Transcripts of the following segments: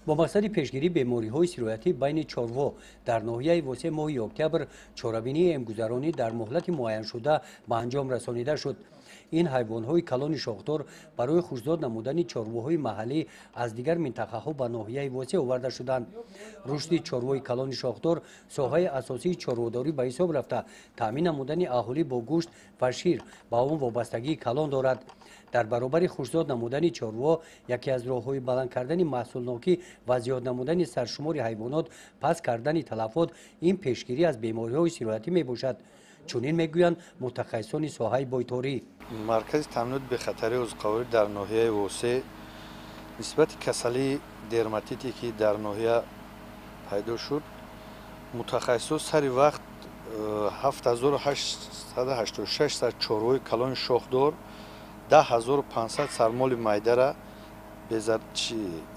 Бо мақсади пешгирии бемориҳои сироятӣ байни чорво дар ноҳияи Восеъ моҳи октябр чорабинии эмгузаронӣ дар муҳлати муайяншуда ба анҷом расонида шуд. Ин ҳайвонҳои калони шохдор барои хушзод намудани чорвоҳои маҳаллӣ аз дигар минтақаҳо ба ноҳияи Восеъ оварда шуданд. Рушди чорвои калони шохдор соҳаи асосии чорводорӣ ба ҳисоб рафта, таъмин намудани аҳолӣ бо гӯшт ва шир ба он вобастагии калон дорад. Дар баробари хушзод намудани чорво яке аз роҳҳои баланд кардани маҳсулнокӣ ва зиёд намудани саршумори ҳайвонот, паст кардани талафот ин пешгирӣ аз бемориҳои сироятӣ мебошад. Чунин мегӯянд мутахассисони соҳаи бойторӣ. Маркази таъминоти бехатарии озуқаворӣ дар ноҳияи Восеъ нисбати касалии дерматите, ки дар ноҳия пайдо шуд, мутахассисон сари вақт 7886 сар чорвои калони шохдор, 10 500 сар моли майдара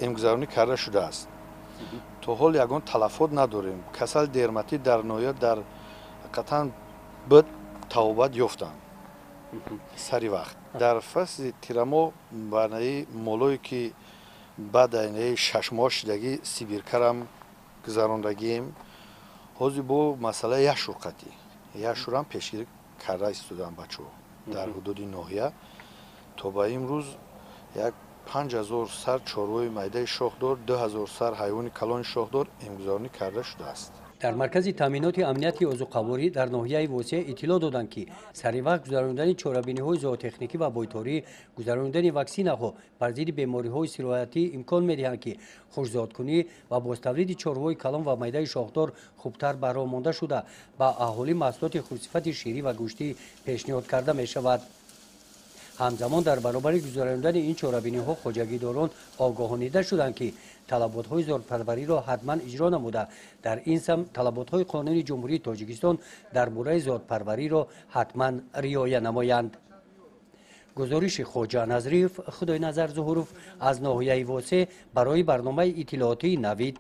эмгузаронӣ карда шудааст. То ҳол ягон талафот надорем. Касали дерматит дар ноҳия дар ҳақиқатан буд, табобат ёфтанд сари вақт. Дар фасли тирамоҳ барнаи молое, ки баъд айнаи 6 моҳ шудагӣ, сибиркарам гузарондагием. Ҳозир бо масъалаи яшурқатӣ яшурам пешгирӣ карда истодаам бачаҳо дар ҳудуди ноҳия. То ба имрӯз як 5000 сар чорвои майдаи шохдор, 2000 сар ҳайвони калони шохдор эмгузаронӣ карда шудааст. Дар маркази таъминоти амнияти озуқаворӣ дар ноҳияи Восеъ иттилоъ доданд, ки сари вақт гузаронидани чорабиниҳои зоотехникӣ ва бойторӣ, гузаронидани ваксинаҳо бар зидди бемориҳои сироятӣ имкон медиҳанд, ки хушзодкунӣ ва бозтавлиди чорвои калон ва майдаи шохдор хубтар ба роҳ монда шуда, ба аҳолӣ маҳсулоти хушсифати ширӣ ва гӯштӣ пешниҳод карда мешавад. Ҳамзамон, дар баробари гузаронидани ин чорабиниҳо хоҷагидорон огоҳонида шуданд, ки талаботҳои зотпарвариро ҳатман иҷро намуда, дар ин самт талаботҳои Қонуни Ҷумҳурии Тоҷикистон дар бораи зотпарвариро ҳатман риоя намоянд. Гузориши Хоҷа Назриев, Худойназар Зуҳуров аз ноҳияи Восеъ барои барномаи иттилоотии «Навид».